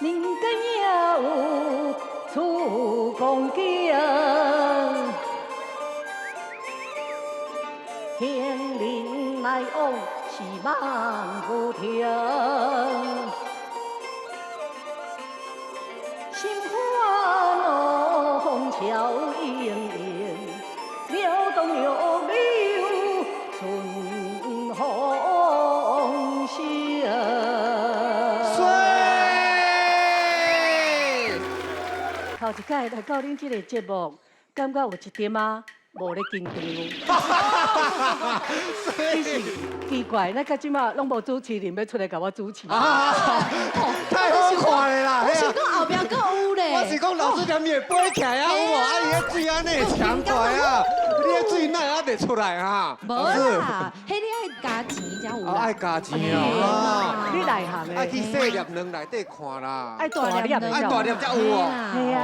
人間有處光景，行人來往是忙不停，心歡怒風悄盈盈，撩動又流春風聲。水。頭一擺來到恁這个節目，感覺有一點仔無咧緊張。其實奇怪，咱到這馬攏無主持人欲出來共我主持。啊，太好看了啦！我想講後壁閣有咧。我是講老師連伊會飛起來啊，有無？啊，伊彼水按呢強過來啊，你彼水哪會還袂出來啊？無啦，彼你愛加錢才有啦。愛加錢哦。你內行的。愛去細粒卵內底看啦。愛大粒的。愛大粒才有哦。係啊。